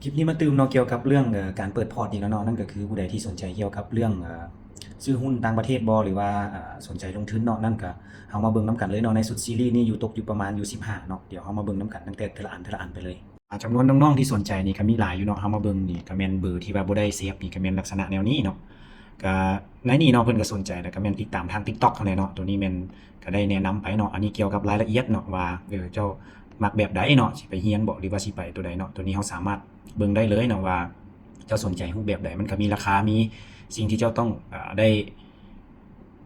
ຄລິບນີ້ມາຕື່ມເນາະ ກ່ຽວກັບເລື່ອງ ເອີ ການເປີດພອດນີ້ແຫຼະເນາະ. ນັ້ນກໍຄືຜູ້ໃດທີ່ສົນໃຈກ່ຽວກັບເລື່ອງ ເອີ ຊື້ຫຸ້ນຕ່າງປະເທດບໍ່ ຫຼືວ່າ ເອີ ສົນໃຈລົງທຶນເນາະ, ນັ້ນກໍເຮົາມາເບິ່ງນຳກັນເລີຍເນາະ. ໃນຊຸດຊີຣີນີ້ຢູ່ ຕົກຢູ່ປະມານຢູ່ສິບຫ້າເນາະ. ດຽວເຮົາມາເບິ່ງນຳກັນຕັ້ງແຕ່ເທື່ອລະອັນ ເທື່ອລະອັນໄປເລີຍ. ອາ ຈຳນວນນ້ອງໆທີ່ສົນໃຈນີ້ກໍມີຫຼາຍຢູ່ເນາະ. ເຮົາມາເບິ່ງນີ້ກໍແມ່ນເບີທີ່ວ່າບໍ່ໄດ້ເຊບນີ້ ກໍແມ່ນລັກສະນະແນວນີ້ເນາະ. ກໍໃນນີ້ເນາະ ເພິ່ນກໍສົນໃຈ ແລ້ວກໍແມ່ນຕິດຕາມທາງ TikTok ເຮົາແຫຼະເນາະ. ໂຕນີ້ແມ່ນ ກໍໄດ້ແນະນຳໄປເນາະ. ອັນນີ້ກ່ຽວກັບລາຍລະອຽດເນາະ ວ່າ ເອີ ເຈົ້າມັກແບບໃດເນາະ ຊິໄປຮຽນບໍ ຫຼືວ່າຊິໄປໂຕໃດເນາະ. ໂຕນີ້ເຮົາສາມາດເບິ່ງໄດ້ເລີຍເນາະ ວ່າເຈົ້າສົນໃຈຮູບແບບໃດ. ມັນກໍມີລາຄາ ມີສິ່ງທີ່ເຈົ້າຕ້ອງ ເອີ ໄດ້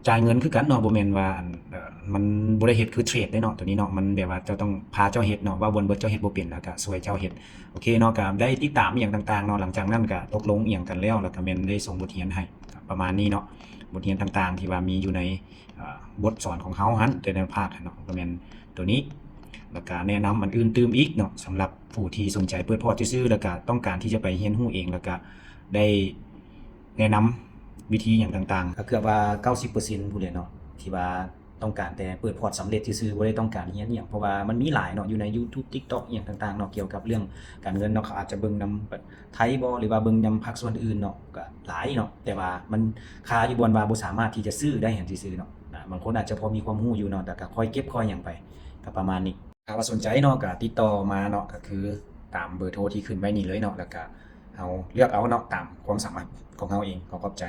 ຈ່າຍເງິນຄືກັນເນາະ. ບໍ່ແມ່ນວ່າ ອັນ ເອີ ມັນບໍ່ໄດ້ເຮັດຄືເທຣດເດ້ເນາະ. ໂຕນີ້ເນາະ ມັນແບບວ່າເຈົ້າຕ້ອງພາເຈົ້າເຮັດເນາະ, ວ່າບ່ອນເບີເຈົ້າເຮັດບໍ່ເປັນ ແລ້ວກໍຊ່ວຍເຈົ້າເຮັດ. ໂອເຄເນາະ, ກໍໄດ້ຕິດຕາມອີ່ຫຍັງຕ່າງໆເນາະ. ຫຼັງຈາກນັ້ນກໍຕົກລົງອີ່ຫຍັງກັນແລ້ວ ແລ້ວກໍແມ່ນໄດ້ສົ່ງບົດຮຽນໃຫ້ ປະມານນີ້ເນາະ. ບົດຮຽນຕ່າງໆທີ່ວ່າມີຢູ່ໃນ ເອີ ບົດສອນຂອງເຮົາຫັ້ນ ແຕ່ລະພາກຫັ້ນເນາະ ກໍແມ່ນໂຕນີ້. ແລ້ວກະແນະນຳອັນອື່ນຕື່ມອີກເນາະ ສຳລັບຜູ້ທີ່ສົນໃຈເປີດພອດຊື່ໆ ແລ້ວກະຕ້ອງການທີ່ຈະໄປຮຽນຮູ້ເອງ ແລ້ວກະໄດ້ແນະນຳວິທີຫຍັງຕ່າງໆ ກໍເກືອບວ່າເກົ້າສິບເປີເຊັນພຸ້ນແຫຼະເນາະ ທີ່ວ່າຕ້ອງການແຕ່ເປີດພອດສຳເລັດຊື່ໆ ບໍ່ໄດ້ຕ້ອງການຮຽນອີ່ຫຍັງ ເພາະວ່າມັນມີຫຼາຍເນາະ ຢູ່ໃນ YouTube TikTok ອີ່ຫຍັງຕ່າງໆເນາະ ກ່ຽວກັບເລື່ອງການເງິນເນາະ. ເຂົາອາດຈະເບິ່ງນຳ ໄທບໍ ຫຼືວ່າເບິ່ງນຳພາກສ່ວນອື່ນເນາະ ກໍຫຼາຍເນາະ, ແຕ່ວ່າມັນຄາຢູ່ບ່ອນວ່າບໍ່ສາມາດທີ່ຈະຊື້ໄດ້ຫັ້ນຊື່ໆເນາະ. ອາ ບາງຄົນອາດຈະພໍມີຄວາມຮູ້ຢູ່ເນາະ ແຕ່ກໍຄ່ອຍເກັບຄ່ອຍຫຍັງໄປ ກໍປະມານນີ້. ຖ້າວ່າສົນໃຈເນາະ ກໍຕິດຕໍ່ມາເນາະ ກໍຄືຕາມເບີໂທທີ່ຂຶ້ນໄວ້ນີ້ເລີຍເນາະ, ແລ້ວກໍເຮົາເລືອກເອົາເນາະ ຕາມຄວາມສາມາດຂອງເຮົາເອງ. ຂໍຂອບໃຈ.